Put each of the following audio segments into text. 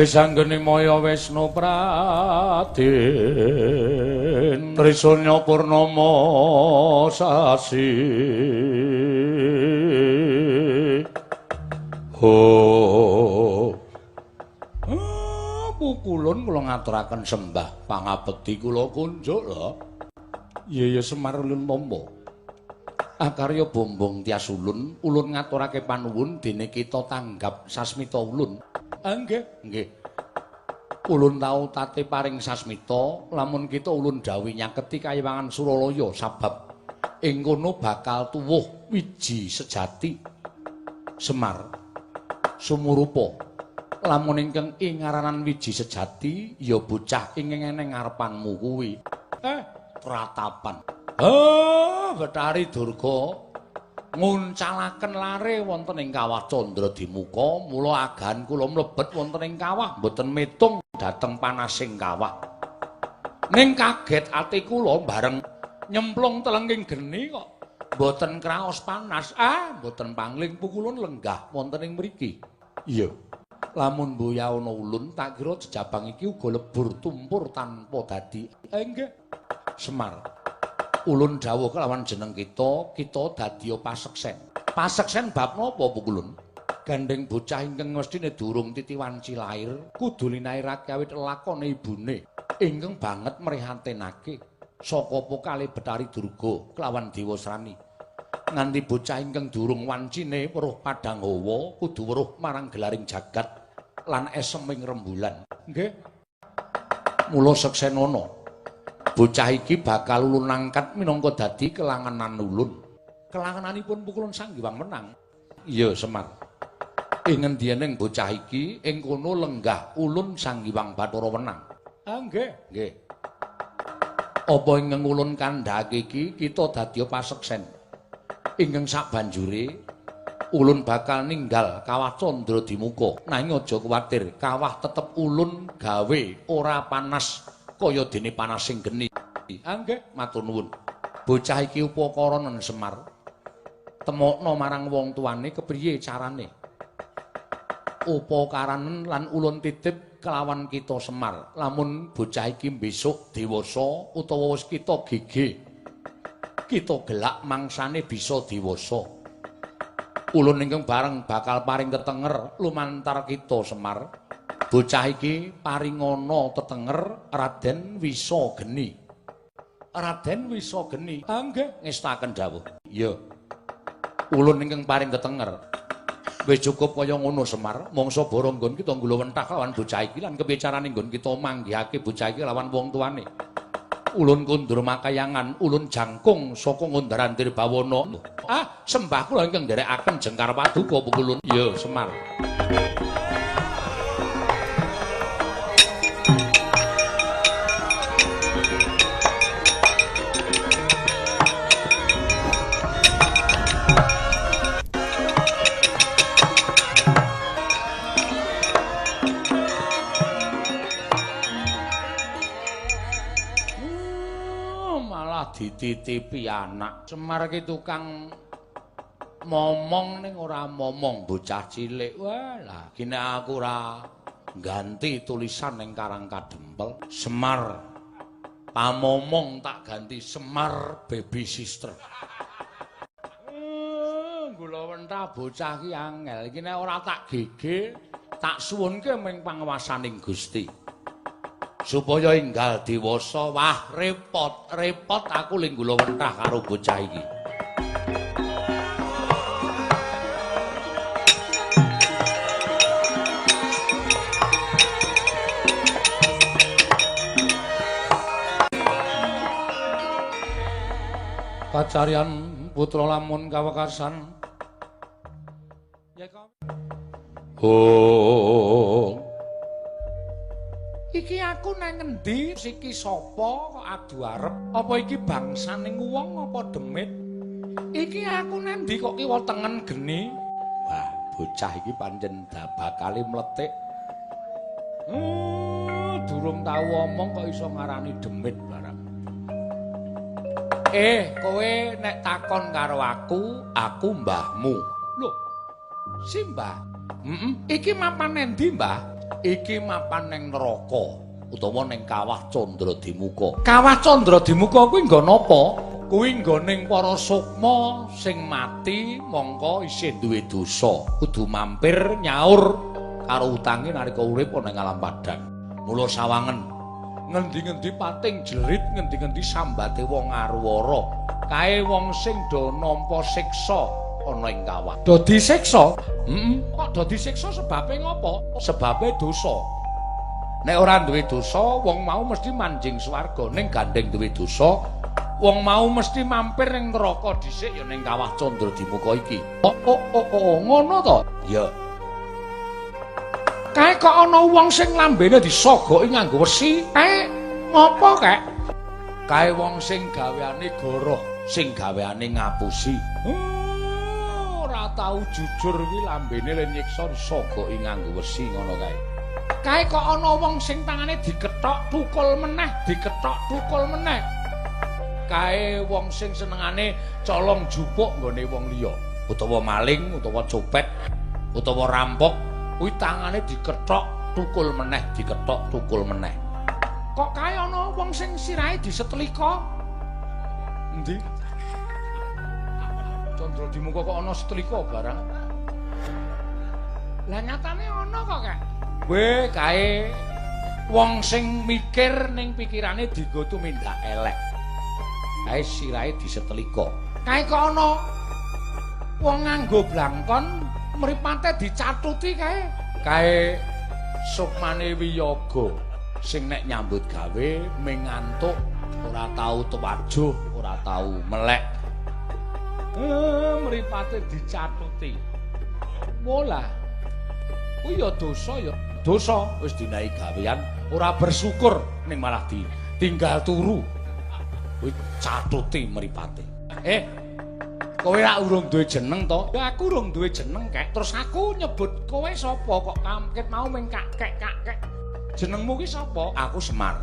Wis anggene maya Wisnu Praden Trisanya Purnama sasi. Ho. Pukulun kula ngaturaken sembah pangabekti kula kunjuk lho. Iya ya Semar ulun tampa. Akarya bombong tias ulun, ulun ngaturake panuwun dene kita tanggap sasmita ulun. Nggih, nggih. Ulun tau tate paring sasmita lamun kita ulun dawuhi nyaketi kayiwangan Suralaya sabab ing kono bakal tuwuh wiji sejati Semar sumurupa. Lamun ingkang ing ngaranan wiji sejati ya bocah ingkang eneng ngarepanmu kuwi. Tratapan. Bathari Durga nguncalaken lare wonten ing kawah Candra Dimuka, mula agahan kula mlebet wonten ing kawah mboten metung dhateng panasing kawah. Ning kaget ati kula bareng nyemplung telenging geni kok mboten kraos panas. Mboten pangling pukulun lenggah wonten ing mriki. Iya. Lamun mboya ana ulun tak kira jejabang iki uga lebur tumpur tanpa dadi. Nggih. Semar. Ulun dawuh kelawan jeneng kita, kita dadiya paseksen. Paseksen bab napa pukulun? Gandeng bocah ingkang mestine durung titi wanci lair, kudu linairake awit lakone ibune ingkang banget mrihatinake saka pokale Bathari Durga kelawan Dewasrani. Nganti bocah ingkang durung wancine weruh padhang hawa, kudu weruh marang gelaring jagat lan eseming rembulan. Nggih. Mula seksenana. Bocah iki bakal ulun angkat minangka dadi kelangenan ulun. Kelangenanipun pukulun Sang Hyang Wenang. Iya, Semar. Ing ngendianing bocah iki ing kono lenggah ulun Sang Hyang Bathara Wenang. Nggih, nggih. Apa ingkang ulun kandhake iki kita dadiya paseksen. Ingkang sabanjure ulun bakal ninggal kawah Candra Dimuka. Nanging aja kuwatir, kawah tetep ulun gawe ora panas kaya dene panasing geni. Nggih, matur nuwun. Bocah iki upakaranen Semar. Temokno marang wong tuane kepriye carane. Upakaranen lan ulun titip kelawan kita Semar. Lamun bocah iki besok dewasa utawa wis kita gege, kita gelak mangsane bisa dewasa. Ulun ingkang bareng bakal paring tetenger lumantar kita Semar. Bocah iki paringana tetenger Raden Wisa Geni. Raden Wisa Geni. Nggih, ngestaken dawuh. Iya. Ulun ingkang paring tetenger. Wis cukup kaya ngono Semar, mangsa bara nggon kita nggulawentah lawan bocah iki lan kepiye carane nggon kita manggihake bocah iki lawan wong tuane. Ulun kundur makayangan, ulun jangkung saka ngundar-andir bawana. Sembah kula ingkang nderekaken jengkar paduka pukulun. Iya, Semar. Dititipi anak. Semar ki tukang momong ning ora momong bocah cilik. Wah, lah gini aku ora ganti tulisan ning Karang Kadempel. Semar pamomong tak ganti Semar baby sister. Gula wentah bocah ki angel. Iki nek ora tak gege, tak suwunke ming panguwasaning Gusti. Supaya enggal dewasa, wah repot, repot aku ling gula wentah karo bocah iki. Kacarian putra lamun kawekasan. Oh. Iki aku nang ngendi? Iki sapa kok adu arep? Apa iki bangsaning wong apa demit? Iki aku nang ndi kok kiwa tengen geni? Wah, bocah iki pancen bakale mletik. Durung tau omong kok iso ngarani demit barang. Kowe nek takon karo aku, aku mbahmu. Lho, si mbah. Iki mapan endi, Mbah? Iki mapan ning neraka utawa ning Kawah Candradimuka. Kawah Candradimuka kuwi nggon apa? Kuwi nggone para sukma sing mati mongko isih duwe dosa, kudu mampir nyaur karo utange nalika urip ana ing alam padang. Mula sawangen ngendi-ngendi pating jerit, ngendi-ngendi sambate wong arwara, kae wong sing do nampa siksa ana ing kawah. Do disiksa? Heeh. Kok do disiksa sebabe ngopo? Sebabe dosa. Nek ora duwe dosa, wong mau mesti manjing swarga. Ning gandeng duwe dosa, wong mau mesti mampir ning neraka dhisik ya ning Kawah Candradimuka iki. Oh, oh, oh, oh, ngono to? Ya. Kae kok ana wong sing lambene disogoki nganggo wesi? Kae ngopo, Kek? Kae wong sing gaweane goroh, sing gaweane ngapusi. Ora tau jujur kuwi lambene le nyiksa disogoki nganggo wesi ngono kae. Kae kok ana wong sing tangane dikethok tukul meneh, dikethok tukul meneh. Kae wong sing senengane colong jupuk nggone wong liya, utawa maling, utawa copet, utawa rampok, kuwi tangane dikethok tukul meneh, dikethok tukul meneh. Kok kae ana wong sing sirahe disetlika? Endi? Candradimuka kok ana setlika barang? Lah nyatane ana kok, Kek. Weh, kae wong sing mikir ning pikirane dienggo tumindak elek. Kae sirahe disetlika. Kae kok ana wong nganggo blangkon mripate dicathuti kae. Kae sukmane wiyaga sing nek nyambut gawe ming ngantuk, ora tau tewajuh, ora tau melek. Mripate dicathuti. Molah. Kuwi ya dosa ya. Dosa wis dinahi gawean ora bersyukur ning malah ditinggal turu. Kuwi cathuti mripate. Kowe rak urung duwe jeneng to? Ya aku urung duwe jeneng, Kek. Terus aku nyebut kowe sapa kok kamket mau ming kakek kakek. Jenengmu ki sapa? Aku Semar.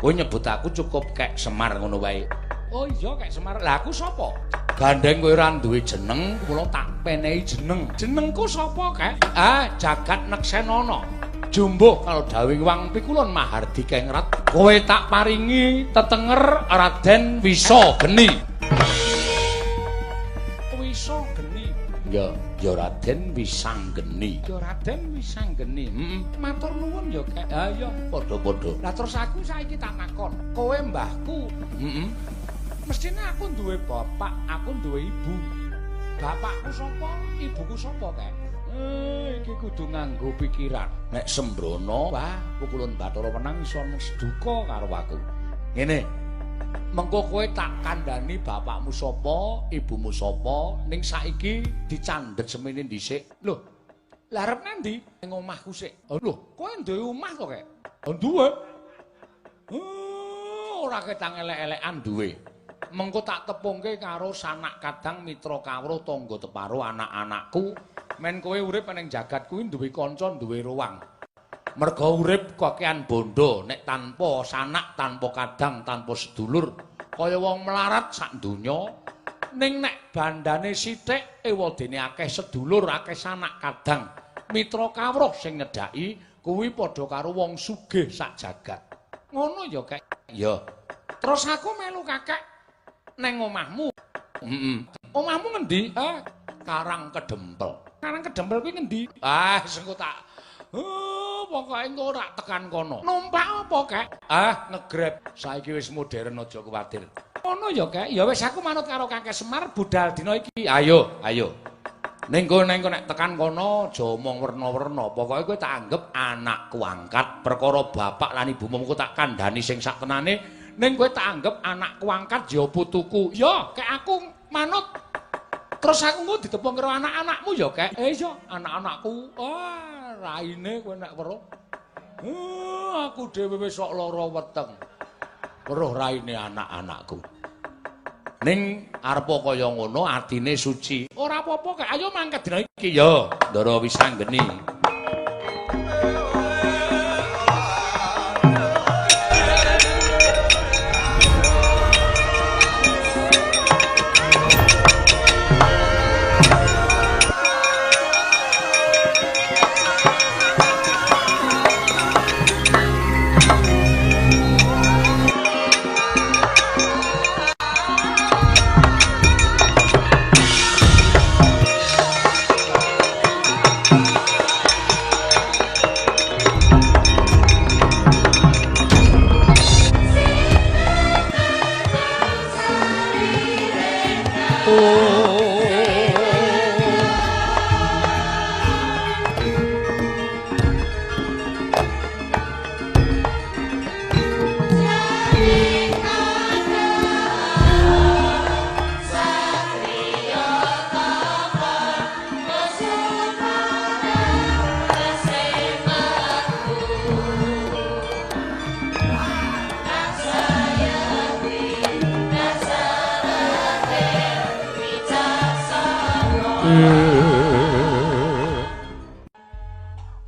Kowe nyebut aku cukup Kek Semar ngono wae. Oh iya Kek Semar. Lah aku sapa? Gandeng kowe ora duwe jeneng, kula tak penehi jeneng. Jenengku sapa, Kek? Ah, Jagat Neksenana. Jumbuh kalau dawuh Wang Pikulun Mahardika Ngrat, kowe tak paringi tetenger Raden Wisa Geni. Wisa Geni. Ya, ya Raden Wisanggeni. Ya Raden Wisanggeni. Heeh. Matur nuwun ya, Kek. Ha iya, padha-padha. Lah terus aku saiki tak takon, kowe mbahku. Heeh. Mestine aku duwe bapak, aku duwe ibu. Bapakku sapa? Ibuku sapa, Kek? Iki kudu nganggo pikiran. Nek sembrono, wah, pukulun Bathara Wenang iso duka karo aku. Ngene. Mengko kowe tak kandhani bapakmu sapa, ibumu sapa, ning saiki dicandhet semene dhisik. Lho, lha arep nang ndi? Ning omahku sik. Oh, lho, kowe duwe omah to, Kek? Oh, duwe. Ora ketang elek-elekan duwe. Mengko tak tepungke karo sanak kadang mitra kawruh tangga teparo anak-anakku. Men kowe urip ning jagat kuwi duwe kanca, duwe ruang. Merga urip kakean bondo nek tanpa sanak, tanpa kadang, tanpa sedulur, kaya wong melarat sak donya. Ning nek bandane sithik ewadene akeh sedulur, akeh sanak kadang, mitra kawruh sing nyedhaki kuwi padha karo wong sugih sak jagat. Ngono ya, Kek? Ya. Terus aku melu kakek neng omahmu. Heeh. Omahmu ngendi? Ah, Karang Kedempel. Karang Kedempel kuwi ngendi? Ah, sing tak pokoke engko ora tekan kono. Numpak apa, Kek? Ah, ngegrab. Saiki wis modern aja kuwatir. Ngono ya, Kek? Ya wis aku manut karo Kakek Semar budal dina iki. Ayo, ayo. Ning kono nek tekan kono aja omong werna-werna. Pokoke kowe tak anggep anakku angkat. Perkara bapak lan ibumu ku tak kandhani sing sak tenane. Ning kowe tak anggep anakku angkat ya putuku. Ya, Kek aku manut. Terus aku engko ditepung karo anak-anakmu ya, Kek? Iya, anak-anakku. Ah, raine kowe nek weruh. Aku dhewe wis sok lara weteng. Weruh raine anak-anakku. Ning arepa kaya ngono atine suci. Ora apa-apa, Kek. Ayo mangkat dina iki ya, Ndara Wisanggeni.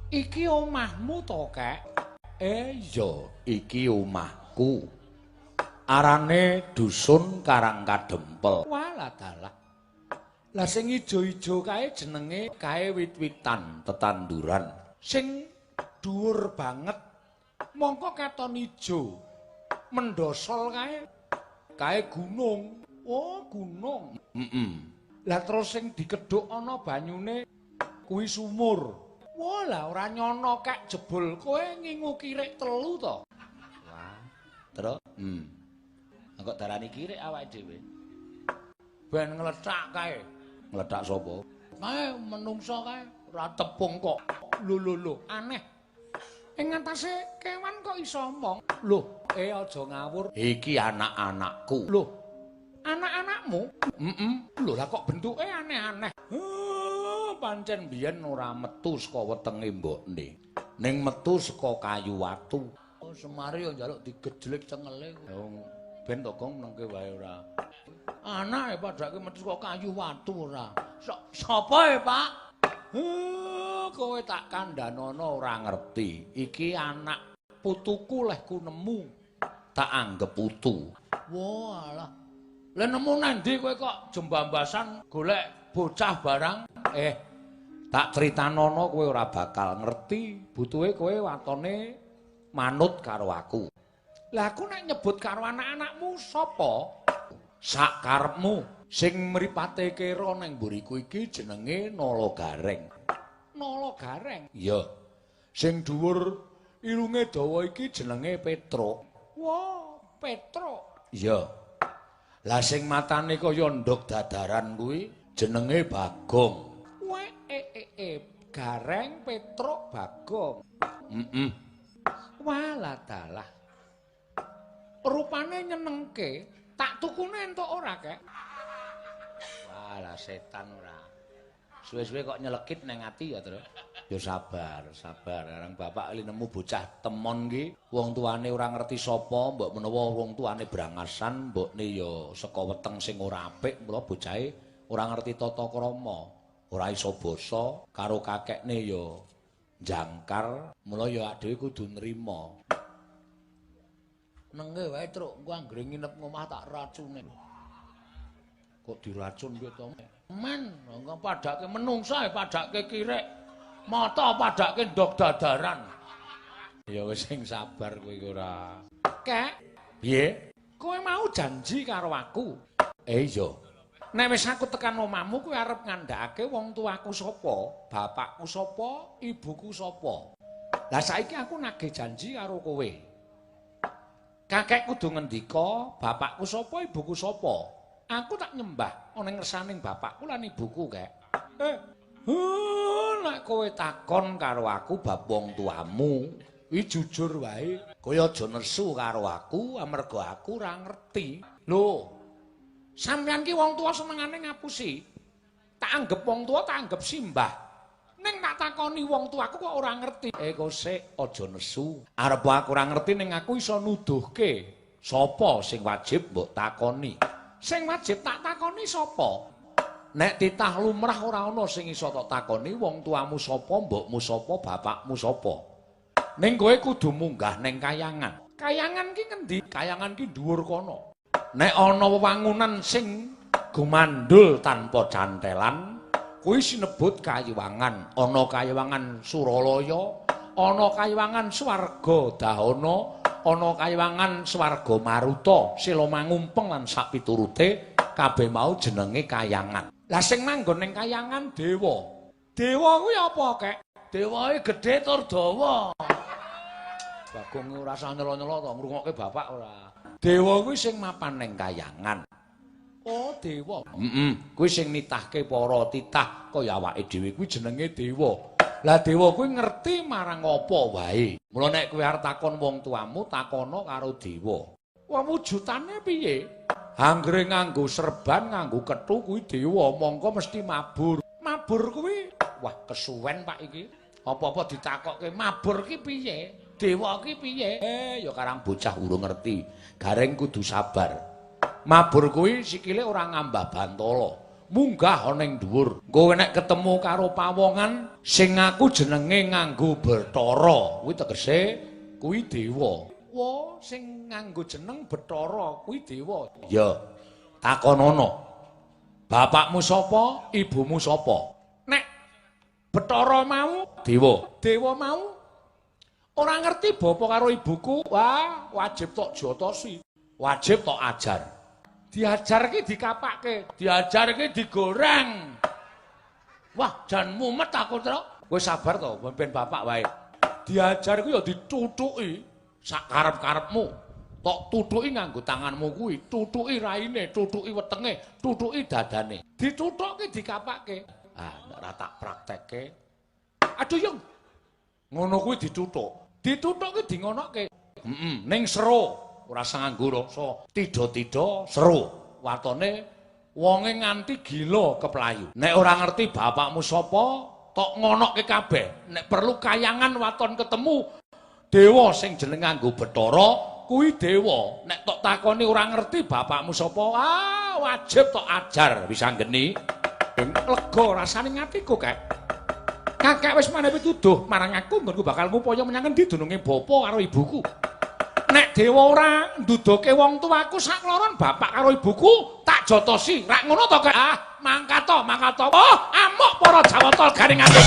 Iki omahmu to, Kek? Iya, iki omahku. Arane dusun Karang Kadempel. Walah dalah. Lah sing ijo-ijo kae jenenge kae wit-witan tetanduran. Sing dhuwur banget mongko katon ijo. Mendosol kae kae gunung. Oh, gunung. Heeh. Lah terus sing dikedhuk ana banyune kuwi sumur. Wah, lah ora nyono kek jebul kowe ngingu kirik telu to. Wah, terus Kok darani kirik awake dhewe. Ben nglethak kae. Nglethak sapa? Kae menungsa kae ora tepung kok. Lho lho lho, aneh. Ing ngatasé kewan kok iso omong. Lho, aja ngawur. Iki anak-anakku. Lho, anak-anakmu? Heeh. Lho lah kok bentuke aneh-aneh. Pancen biyen ora metu saka wetenge mbokne. Ning metu saka kayu watu. Oh, Semar yo njaluk digejlik cengele. Ben to Gong nengke wae ora. Anake padake metu saka kayu watu ora. Sapa e, Pak? Kowe tak kandhanono ora ngerti. Iki anak putuku lehku nemu. Tak anggep putu. Walah. Lah nemu nang ndi kowe kok jembambasan golek bocah barang? Tak critanono kowe ora bakal ngerti. Butuhe kowe watone manut karo aku. Lah aku nek nyebut karo anak-anakmu sapa? Sak karepmu. Sing mripate kera nang mburiku iki jenenge Nala Gareng. Nala Gareng? Iya. Sing dhuwur irunge dawa iki jenenge Petruk. Wah, Petruk. Iya. Lah sing matane kaya ndhog dadaran kuwi jenenge Bagong. Weh, Gareng, Petruk, Bagong. Heeh. Walah dalah. Rupane nyenengke, tak tukune entuk ora, Kek? Walah setan ora. Suwe-suwe kok nyelekit nang ati ya, Tru. Ya sabar, sabar. Arang bapak li nemu bocah temon ki, wong tuane ora ngerti sapa, mbok menawa wong tuane brangasan, mbokne ya saka weteng sing ora apik, mula bocahe ora ngerti tata krama, ora iso basa, karo kakekne ya jangkar, mula ya awake dhewe kudu nrima. Nengke wae, Truk, engko anggere nginep ngomah tak racune. Kok diracun piye to? Men, engko padake menungsa padake kirik. Mata padake ndog dadaran. Ya wis sing sabar kowe iki ora. Kek, piye? Kowe mau janji karo aku. Iya. Nek wis aku tekan omahmu kowe arep ngandhakake wong tuaku sapa, bapakku sapa, ibuku sapa. Lah saiki aku nagih janji karo kowe. Kakek kudu ngendika, bapakku sapa, ibuku sapa. Aku tak nyembah ana ngersaning bapakku lan ibuku, Kek. Nek kowe takon karo aku bab wong tuamu, iki jujur wae, kowe aja nesu karo aku amarga aku ora ngerti. Lho, sampeyan ki wong tuwa senengane ngapusi. Tak anggep wong tuwa, tak anggep simbah. Ning tak takoni wong tuaku kok ora ngerti. Kok sik aja nesu. Arep aku ora ngerti ning aku iso nuduhke sapa sing wajib mbok takoni. Sing wajib tak takoni sapa? Nek titah lumrah ora ana sing iso tak takoni wong tuamu sapa, mbokmu sapa, bapakmu sapa. Ning kowe kudu munggah ning kayangan. Kayangan ki ngendi? Kayangan ki dhuwur kono. Nek ana wewangunan sing gumandul tanpa cantelan, kuwi sinebut kayiwangan. Ana kayiwangan Suralaya, ana kayiwangan Swarga Dahana, ana kayiwangan Swarga Maruta, Sela Mangumpeng lan sapiturute kabeh mau jenenge kayangan. Lah sing manggon ning kayangan dewa. Dewa kuwi apa, Kek? Dewae gedhe tur dawa. Bagong ora usah nyela-nyela to, ngrungokke bapak ora. Dewa kuwi sing mapan ning kayangan. Oh, dewa. Heeh, kuwi sing nitahke para titah kaya awake dhewe kuwi jenenge dewa. Lah dewa kuwi ngerti marang apa wae. Mula nek kowe arep takon wong tuamu, takono karo dewa. Wah, wujudane piye? Anggere nganggo serban, nganggo kethu kuwi dewa, mongko mesti mabur. Mabur kuwi, wah kesuwen Pak iki. Apa-apa ditakokke mabur ki piye? Dewa ki piye? Ya karang bocah urung ngerti. Gareng kudu sabar. Mabur kuwi sikile ora ngambah bantala. Munggah ana ing dhuwur. Engko nek ketemu karo pawongan sing ngaku jenenge nganggo Bathara, kuwi tegese kuwi dewa. Wa sing nganggo jeneng Bathara kuwi dewa. Ya, takonono. Bapakmu sapa? Ibumu sapa? Nek Bathara mau dewa, dewa mau ora ngerti bapa karo ibuku, wah wajib tok jotosi, wajib tok ajar. Diajar ki dikapake, diajar ki digoreng. Wah, jan mumet aku, Truk. Kowe sabar to, ben bapak wae. Diajar ku ya ditutuki sak karep-karepmu. Tok tutuki nganggo tanganmu kuwi, tutuki raine, tutuki wetenge, tutuki dadane. Ditutuki dikapake. Ah, nek ora tak praktekke. Aduh, Yung. Ngono kuwi ditutuk. Ditutuk ki dingonokke. Heeh, ning seru. Ora nganggo rasa tida-tida seru. Watone wonge nganti gila keplayu. Nek ora ngerti bapakmu sapa, tok ngonokke kabeh. Nek perlu kayangan waton ketemu dewa sing jeneng nganggo Bathara, kuwi dewa. Nek tok takoni ora ngerti bapakmu sapa, ah wajib tok ajar bisa nggeni. Lega rasane ngatiku, Kek. Kakek wis maneh pituduh marang aku nggonku bakal ngupaya menyang endi dununge bapa karo ibuku. Nek dewa ora ndudoke wong tuaku sakloron bapak karo ibuku tak jotosi. Rak ngono to, Kek? Ah, mangkat to, mangkat to. Oh, amuk para Jawata garing ati.